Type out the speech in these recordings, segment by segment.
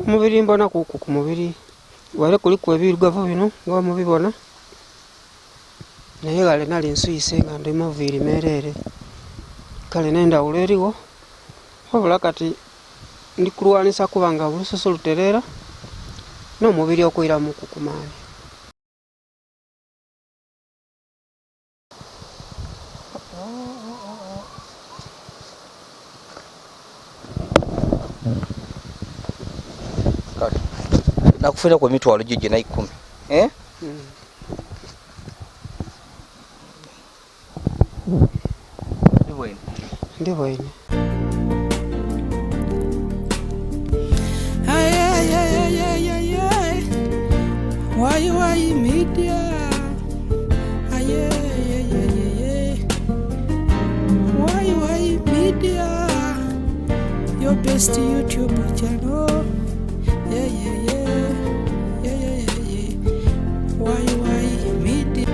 Omubiri mbona kuku ku mubiri wale kuliku ebirugavu bino nga mubibona, naye ghale nali nswise nga ndi maviiri mereere. Kale n'endhawulo erigho, wabula kati ndi kulwanisa kuba nga olususu lutereera n'omubiri okwiramuku ku maani. Kale nakufiiraku emitwalo gigyo naikumi, eh? Ndibwine. Ndibwine. Why, why, media? Aye, aye, aye, aye. Why, why, media? Your best YouTube channel. Yeah, yeah, yeah. Yeah, yeah, yeah, yeah. Why, why, media?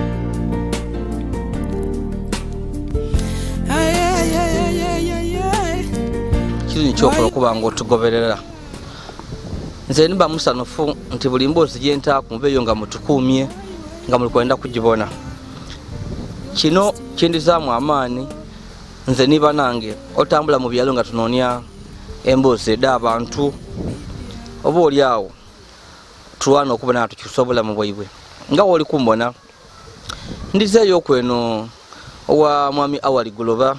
Aye, aye, aye, aye, aye, aye. Kirungi kyokola okuba nga otugoberera. Nze ndimba musanufu nti buli mboozi gye ntaaku mubeeyo nga mutukuumye nga muli kwenda kugibona. Kino kindizaamu amaani nze ni banange otambula mu byalo nga tunoonia emboozi edh'abantu oba oli awo tulwana okubona nga tukyusa obulamu bwaibwe. Nga woli kumbona ndizeeyo oku eno owa mwami Awali Guloba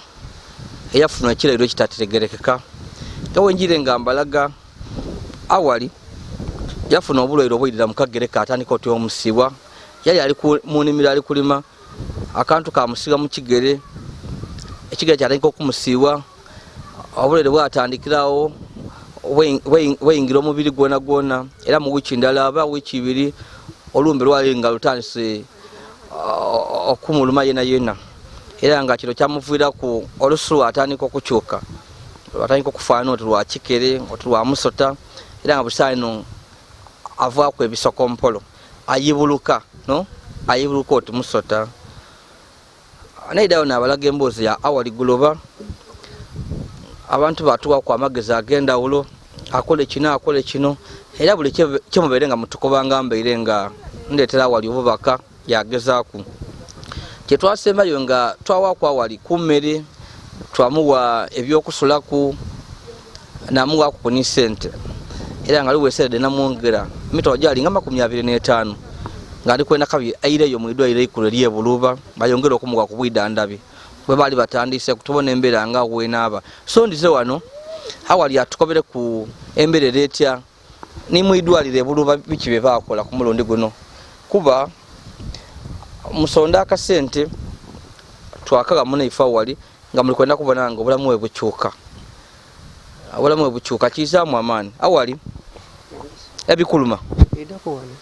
eyafuna ekirayiro ekitategerekeka nga wenjire nga mbalaga. Awali yafuna obulwaire obwairira mu kagere ke atandika oti omusiwa. Yali ali mu nimiro ali kulima, akantu kamusiga mu kigere, ekigere kyatandika okumusiiwa. Obulwaire bwatandikirawo bwaingira omubiri gwona gwona, era mu wiiki ndala oba wiiki ibiri olumbe lwali nga lutandise okumuluma yena yena, era nga kino kyamuviiraku olusu lwatandika okukyuka, lwatandika okufaanana oti lwa kikere oti lwa musota, era nga buli sawa eno avaaku ebisokompolo, ayibuluka no ayibuluka oti musota. Naidhayo naabalaga emboozi ya Awali Guloba. Abantu baatuwaku amagezi ag'endhawulo, akole kino akole kino, era buli kyemubaire nga mutukobanga mbaire nga ndetera Awali obubaka yagezaaku. Kyetwasembayo nga twawaaku Awali ku mmere, twamuwa eby'okusulaku, namuwaaku ku ni sente, era nga ghaligho esente dhenamwongera emitwalo gyali nga 25 nga ndi kwenda kabiri aireyo mu idwaliro eikulu ery'e Buluba bayongere okumugha ku bwidhandhabi bwe baali batandiiseku tubone embeera nga bwenaaba. So ndize wano Awali atukobere ku embeera eri etya ni mu idwaliro e Buluba biki bye baakola ku mulundi guno, kuba musonda akasente twakagha munaife Awali nga muli kwenda kubona nga obulamu bwe bukyuka. Obulamu bwe bukyuka kiizaamu amaani. Awali ebikuluma. Bidha kuwona.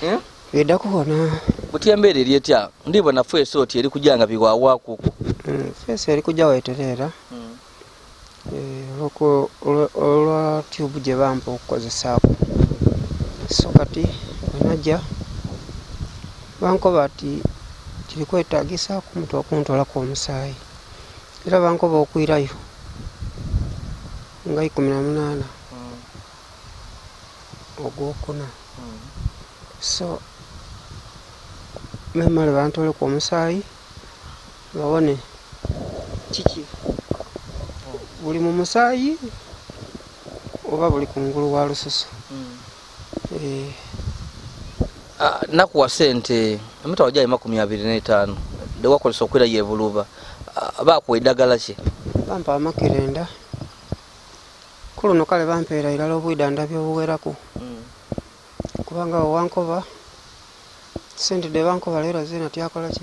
Eh? Bidha kuwona. Buti embeera eri etya? Ndibona feesi oti eri kuja nga biwaawaakuku. Feesi eri kuja wetereera. Olwa tube gye bampa okukozesaaku. So kati bwenaja bankoba ati kiri kwetagisa okuntolaku omusaayi. Era bankoba okwirayo nga 18 ogwokuna. So memale bantoleku omusaayi babone kiki buli mu musaayi oba buli kungulu wa lususu. Nakuwa sente emitwalo gyali 25 dhewakozesa okwirayo e Buluba. Baakuwa eidagala ki? Bampa amakerenda. Ku luno kale bampeera irala obwidhandhabi obuweraku. Kubanga agho wankoba sente dhe bankoba leero zeena tyakola ki?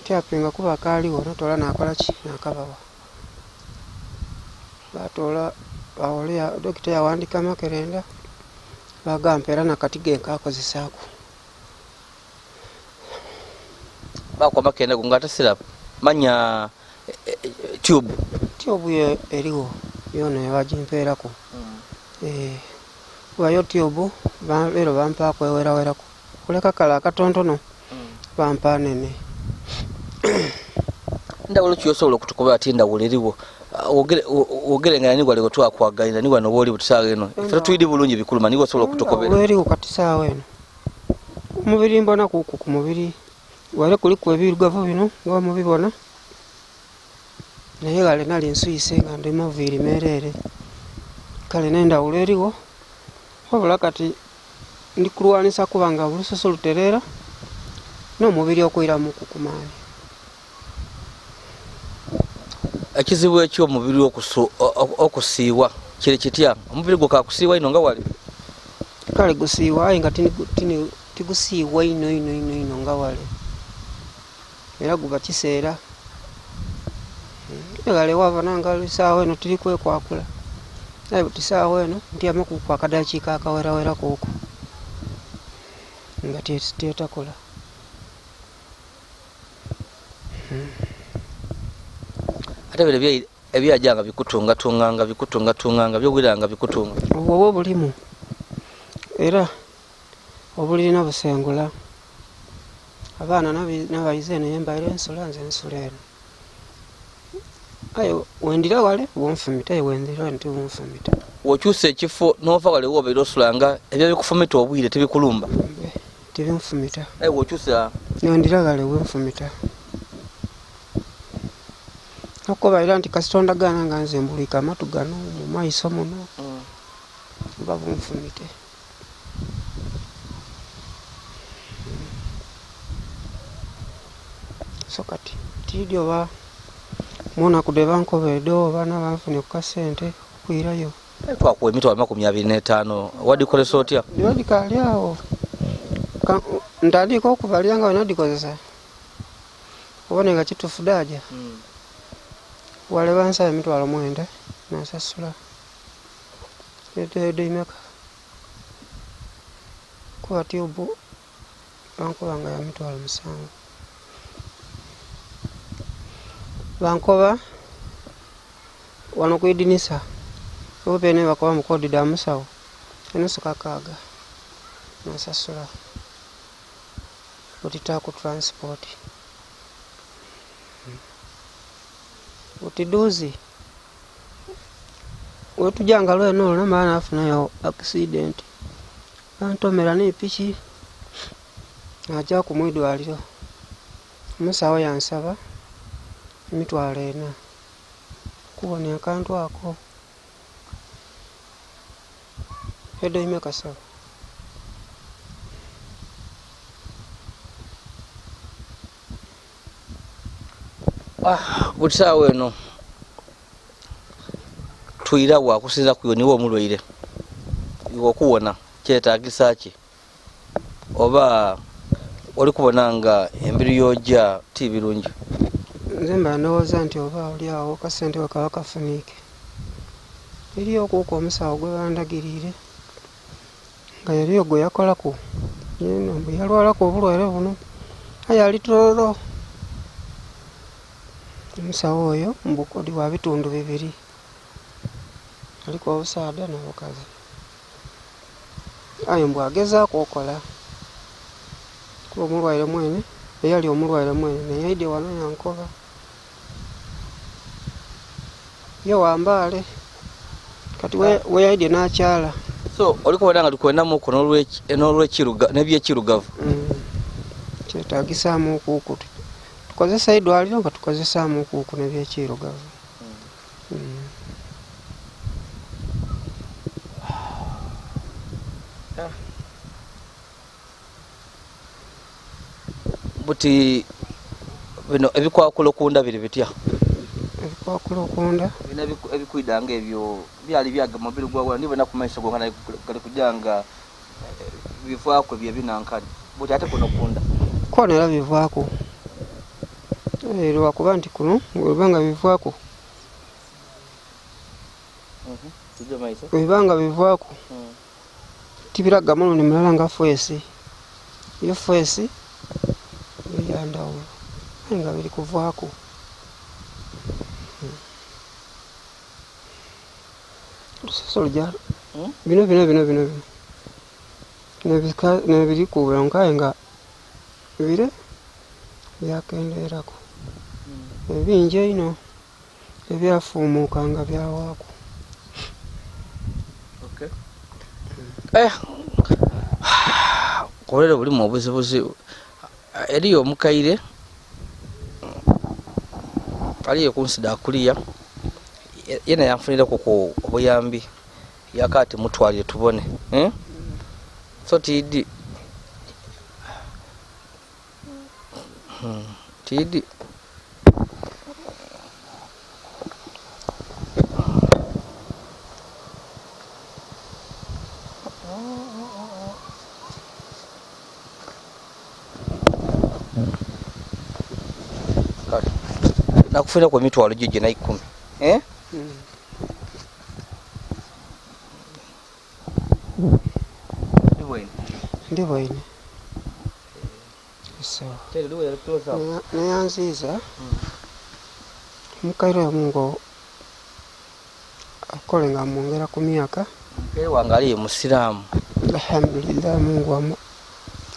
Tyapinga kuba akaaligho natoola nakola ki? Nakabawa. Baatoola dokita yaghandika amakerenda bagampa era nakati genkakozesaaku. Bakuwa amakerenda ago nga ate syrup manya tube? Tube yo erigho yoona bagimperaku. Kuba yo tube leero bampaku eweraweraku okuleka kale akatontono bampa nene. Ndhawulo ki yosobola okutukoba ati endhawulo erigho? Wogere nga nani gwali gwe ni wano wooli butusaawa eno ife twidi bulungi bikuluma niwe osobola okutokobera. Weriwo kati saawa eno omubiri mbona kuku ku mubiri wale kuliku ebirugavu bino nga mubibona, naye gale nali nsuyise nga ndi maviiri mereere, kale n'endawulo eriwo. Wabula kati ndi kulwanisa kubanga olususu lutereera n'omubiri okwiramu kukumaani. Ekizibu eky'omubiri okusiiwa kiri kitya? Omubiri gwo kakusiiwa ino nga wali? Kale gusiiwa aye nga tigusiiwa ino ino ino ino nga wali, era guba kiseera. Gale wabona nga esaawa eno tiri kwekwakula, aye buti saawa eno ntyama kuku akadakiika akawerawera kuku nga tyetakola. Ate bino ebyajja nga bikutungatunganga bikutungatunganga byowulira nga bikutunga. Obwo obwo bulimu era obulirina busengula. Abaana nabayize eno yembaire ensula nze nsula eno. Aye wendira wale bunfumita, aye wendira nti bunfumita. Wokyusa ekifo n'ova wale wobeera osulanga ebyo bikufumita obwire tebikulumba? Tebinfumita. Aye wokyusa wendira wale bunfumita. Okubaira nti kasita ondagaana nga nze mbulwika amatu gano mu maiso muno oba bunfumite. So kati tiidi oba munaku de bankoba edo oba nabanfunye ku kasente okwirayo. Twakuwa emitwalo 25 wadikozesa otya? Ndiba dikaali awo. Ntandika okubalya nga wenadikozesa obone nga kituufu daaja. Wale bansaba emitwalo 9 nasasula. Edo imeka kuba tube bankoba nga ya mitwalo 7. Bankoba wano ku idinisa obo bene bakoba mu kodi da musawo enusu kakaaga nasasula otitaaku transport. Otiduuzi wetujanga lweno olwo namala nafunayo accident bantomera n'epiki naja ku mwidwaliro. Omusawo yansaba emitwalo 4 okuwonya akantu ako. Edo imeka sawa? Buli saawa eno twirawo akusinza kuyo niwe omulwaire iwe okuwona kyetagisa ki oba oli kubona nga embiri yojja ti birungi? Nze mba ndowooza nti oba oli awo kasente we kaba kafuniike. Eriyo okuuka omusawo gwe bandagiriire nga yaliyo gwe yakolaku mbu yalwalaku obulwaire buno aye ali Tororo. Omusawo oyo mbu kodi wa bitundu bibiri, aliku obusaadha n'obukazi, aye mbu agezaaku okola kuba omulwaire mwene eyali omulwaire mwene naye aidye wano yankoba ye wambaale kati weyaidye n'akyala. So oli kubona nga tukwendamuku n'ebyekirugavu? Kyetagisaamu okuku tukozesa eidwaliro nga tukozesaamu okuku n'ebyekirugavu. Buti bino ebikwakula okunda biri bitya? Ebikwakula okunda bino ebikwidanga ebyo byali byaga mubiri gwawe ndibona ku maiso gonga gali kujanga bivaaku ebyo ebinankani buti ate kuno kunda kwona era bivaaku lwakuba nti kuno webanga bivaaku webanga bivaaku tibiraga mulundi mulala nga feesi yo feesi yandawulo aye nga biri kuvaaku. Olusoso luja bino bino bino bino bino nebiri kubonka aye nga bire byakendeeraku ebingi einho. Ebyafuumuuka nga byawaaku. Eh, obulere bulimu obuzibuzibu. Eriyo omukaire aliyo kunsi da kuliya, yena yanfuniraku ku obuyambi, yaka ati mutwalire tubone, eh? So tiidi tiidi Kale, nakufuniraku emitwalo gigyo na 10, eh? Ndi bwine. So neyanziiza omukaire oyo, Mungu akole nga amwongera ku myaka. Mukaire wange aliyo musiraamu. Alhamdulillah, Mungu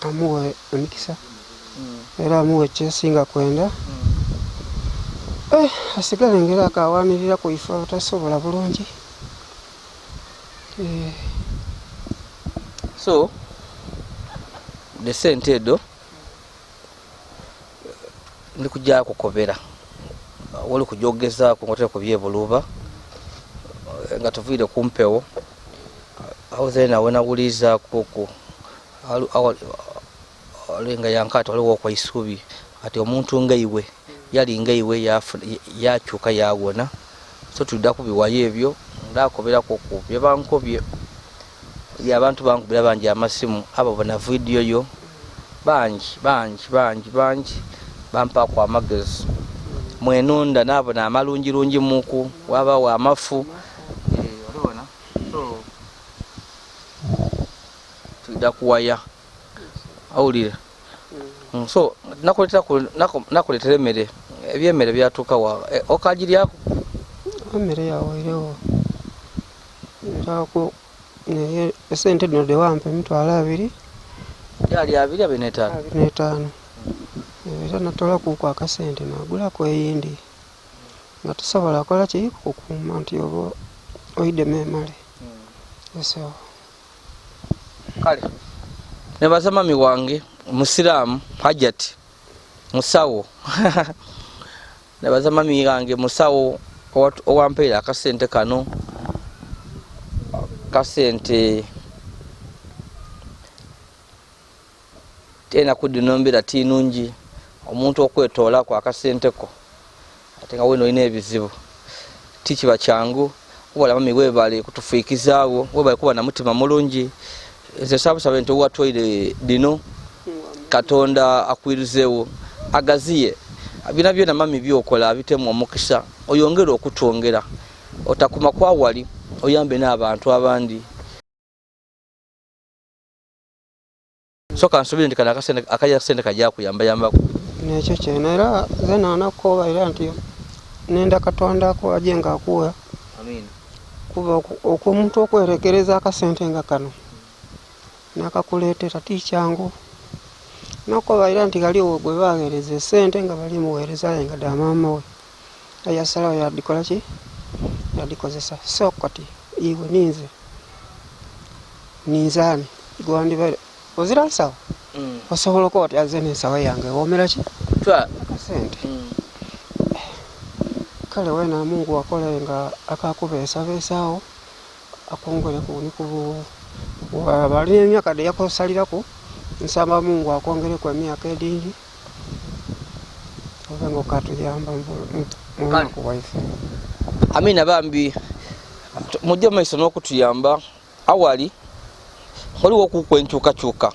amuwe emikisa era amuwe kyesinga kwenda. Eh, asigale ngera akawanirira ku ife abatasobola bulungi. Eh, So de sente edo ndi kujja kukobera woli kujogezaako nga otera kubyebuluba nga tuviire ku mpewo awo zena wenawulizaako ku nga yankaati waliwo okwaisubi ati omuntu ngaiwe yali ngaiwe yakyuka yawona. So tudda kubiwayo ebyo ndakoberako ku byebankobye abantu bankubira bangi amasimu abo bona vidiyo yo bangi bangi bangi bangi bampaku amagezi mwenunda nabona amalungirungi muku wabawo amafu. Olibona, so tudda kuwaya awulire. So nakuletera emmere, ebyemmere byatuuka wa okagiryako? Emmere yawairewo era naye esente dhino dhewampa 20,000. Gyali 2, 25. 25, era natolakuku akasente nagulaku eyindi nga tusobola kola ki kukuuma nti oba oide memale eso. Kale nebaza mami wange musiraamu Hajati musawo, nebaza mami wange musawo owampeera akasente kano, kasente enaku dhino mbeera tinungi omuntu okwetoolaku akasenteko ate nga wena olina ebizibu tikiba kyangu. Wabula mami webale kutufiikizaawo, webale kuba na mutima mulungi. Nze sabusabe nti owatwaire dino Katonda akwirizeewo agaziye byona byona. Mami byokola bitemu omukisa, oyongere okutwongera, otakuma kwawali, oyambe n'abantu abandi. So kansubire nti kano akasente akasente kajja kuyambayambaku. Nekyo kyene, era zena nakukoba era nti nenda Katonda aje nga akuwa. Amiina. Kuba omuntu okwerekereza akasente nga kano nakakuleetera ti kyangu. Nokuba era nti galiwo gwe baweereza esente nga bali muweereza aye nga dha maama we, aye yasalawo yadikola ki yadikozesa. So kati iwe ninze ninzaani gwandibaire ozira nsawo osobola okuba oti aze n'ensawo yange ewomera ki akasente. Kale wena Mungu akole nga akakubeesabeesaawo, akwongereku ni ku balina emyaka dhe yakusaliraku. Nsaba Mungu akwongereku emyaka edindi obe nga okatuyamba mu lunaku bwaife. Amiina. Bambi mujje mumaiso n'okutuyamba. Awali waliwo okuku enkyukakyuka,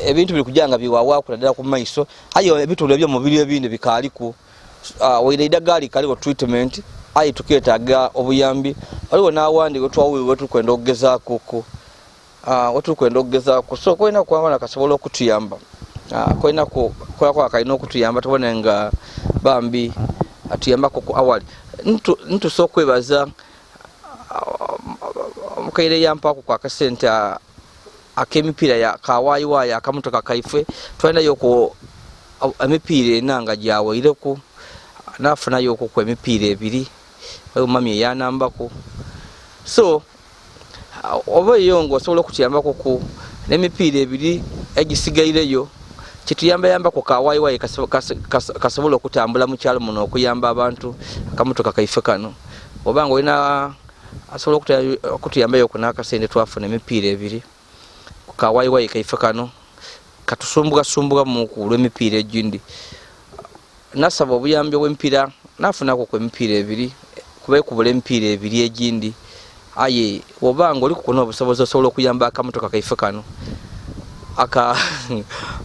ebintu biri kujja nga biwawaaku naddala ku maiso, aye ebitundu ebyomubiri ebindi bikaaliku. Waire eidagaali kaliwo treatment, aye tuketaaga obuyambi. Waliwo n'awandi wetwawulira wetulikwenda okugezaakuku, wetulikwenda okugezaaku. So kolina kwabona kasobola okutuyamba, kolina kolako kalina okutuyamba tubone nga bambi atuyambako ku awali. Ntusa okwebaza omukaire yampaku ku akasente ak'emipiira kawayiwayi akamotoka kaife. Twalinayo ku emipiira ena nga gyawaireku, nafunayo ku emipiira ebiri. Waliwo mami eyanambaku. So oba eyo nga osobola okutuyambaku ku n'emipiira ebiri egisigaireyo, kituyambayambaku ka wayiwayi kasobola okutambula mu kyalo muno okuyamba abantu akamotoka kaife kano. Oba nga olina asobola okutuyambayo ku n'akasente twafuna emipiira ebiri ku ka wayiwayi kaife kano katusumbugasumbugamuku olw'emipiira egindi. Nasaba obuyambi obw'emipiira nafunaku ku emipiira ebiri kuba ekubula emipiira ebiri egindi. Aye oba nga oli kukuna obusobozi osobola okuyamba akamotoka kaife kano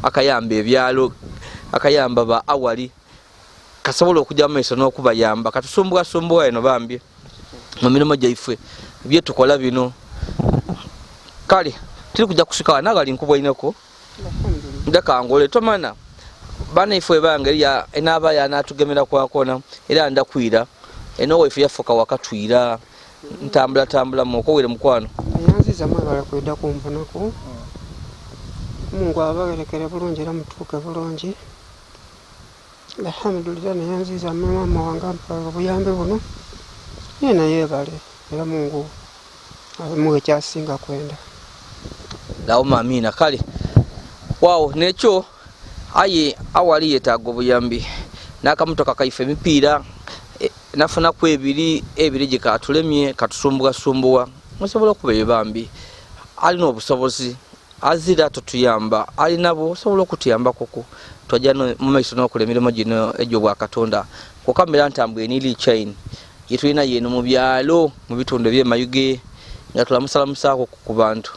akayamba ebyalo, akayamba ba awali, kasobola okujja mu maiso n'okubayamba. Katusumbugasumbuga eno bambi mu mirimu gyaife byetukola bino. Kale tiri kujja kusika nagali nkubwaineko ndakangole tomana banaifwe bange eriya enaaba yanatugemera kwakona era ndakwira eno waife yafuka wakatwira ntambula tambula mu okowere mukwano. Eyanziza mwebale kwida kumbonaku. Mungu abawerekere bulungi era mutuuke bulungi. Alhamdulillah, neyanziza maama wange ampa obuyambi buno, yena yebale era Mungu amuwe ekyasinga kwenda. Lauma amina. Kale waawo nekyo aye awali yetaaga obuyambi n'akamotoka kaife emipiira nafunaku ebiri ebiri gikatulemye katusumbuwasumbuwa. Musobola okuba ebyo bambi alina obusobozi azira totuyamba alinabwo osobola okutuyambakuku twajja mu maiso n'okola emirimu gino egy'obwakatonda. Kukamera ntambwe enili chain yetulina yeno mu byalo mu bitundu eby'emayuge nga tulamusalamusaako ku bantu.